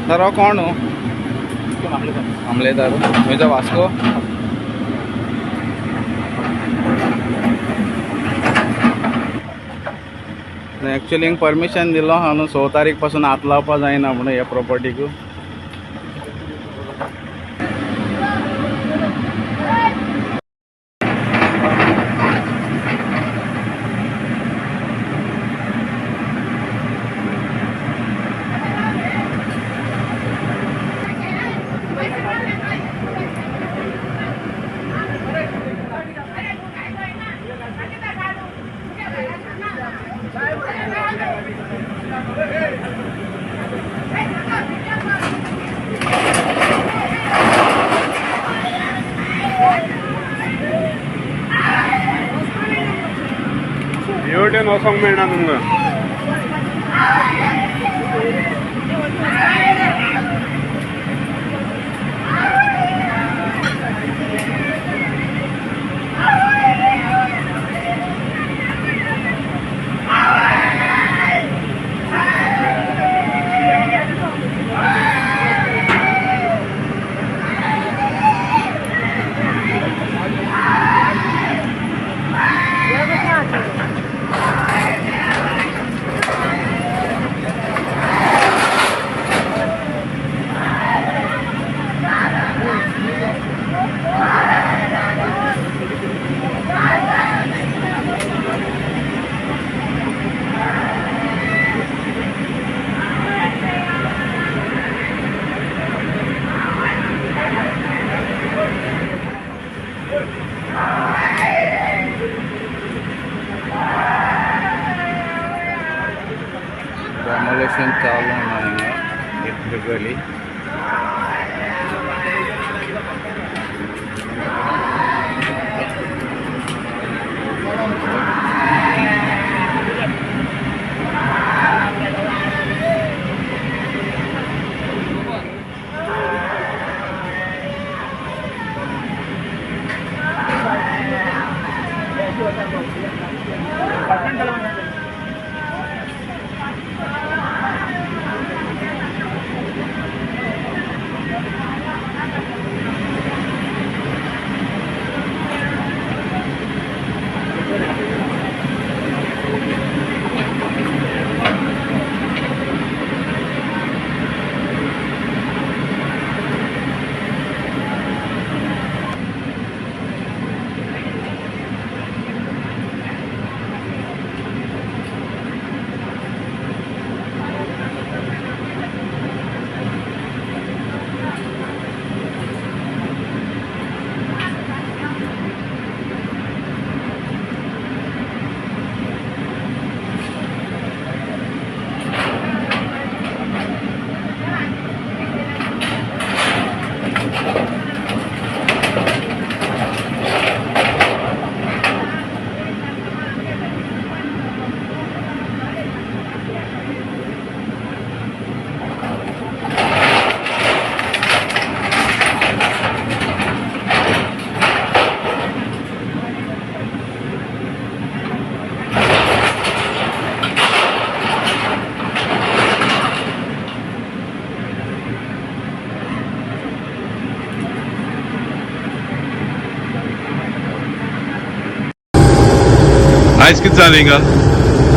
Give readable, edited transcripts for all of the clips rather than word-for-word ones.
Sir हो कोण हो? मामलेदार खंयचो वास्को? एक्चुअली परमिशन दिलो आहा न्हू 6 तारीख पासून हात लावपा जायना म्हणून ह्या प्रॉपर्टीक. हेवटेन वचोंक मेळना तुमकां. डेमोलिशन चालू ना इल्लीगली. आयज कितें जालें हिंगा?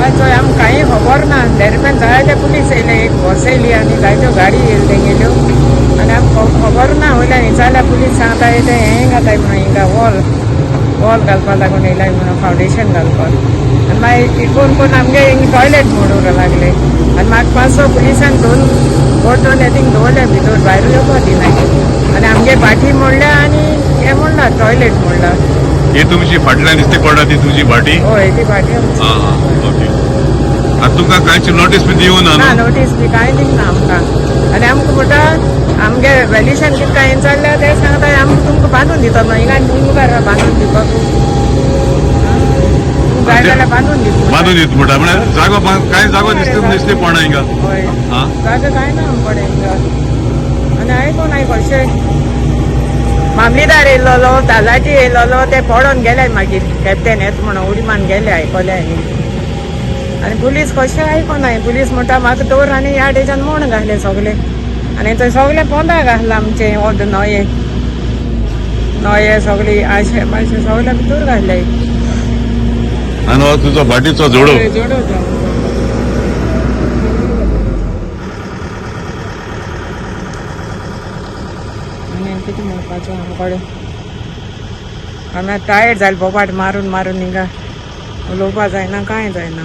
आयज आमकां कांय खबर ना. दरम्यान जायते पुलीस येयले, एक बस येयली आनी जायत्यो गाडी येयल्यो तेंगेल्यो आनी आमकां खबर ना. वयल्यान विचारल्यार पुलीस सांगता तें हें घाताय म्हणून हिंगा वॉल वॉल घालपाक लागून येयलाय म्हणून फावंडेशन घालपाक. आनी मागीर कोण कोण आमगे हिंग टॉयलेट मोडूंक लागले आनी म्हाका 500 पुलिसांक दोन बोटून थिंग दवरल्या भितर, भायर येवपाक दिना. आनी आमगे भाटी मोडल्या आनी हें मोडला, टॉयलेट मोडला. ही तुमची फाटल्यान दिसती पडटा ती तुमची भाटी? हय, ती भाटी आमची. आं, ओके. आतां तुमकां कांयच नोटीस बी दिवना ना न्हू? नोटीस बी कांय दिना आमकां. आनी आमकां म्हणटा आमगे व्हॅल्युएशन कितें कांय चल्ल्या तें सांगता, आमकां तुमकां बांदून दिता न्हू हिंगा मुखार बांदून दिवपाक जाय जाल्यार बांदून दिता. बांदून दिता म्हणटा, म्हळ्यार जागो कांय जागो दिसता दिसती पडना हिंगा. हय, आं, जागो कांय ना पडे हिंगा. आनी आयकोन आयको अशें मामलेदार येयल्लो, तालाटी येयल्लो, ते पडोन गेले मागीर कॅप्टन येत म्हणून उडी मारून गेले आयकोले. आनी आनी पुलीस कशें आयकोनाय. पुलीस म्हणटा म्हाका दवर आनी ह्या तेच्यान मोण घाले सगळे आनी थंय सगळे पोंदा घातला आमचे ओद नये नये सगळी आशे पाशे सगळे भितर घातले. आनी हो तुजो भाटीचो जोडो. जोडो तो. आनी कितें म्हणपाचें आमकडे, आमी टायर्ड जाले बोबाट मारून मारून हिंगा, उलोवपा जायना, कांय जायना.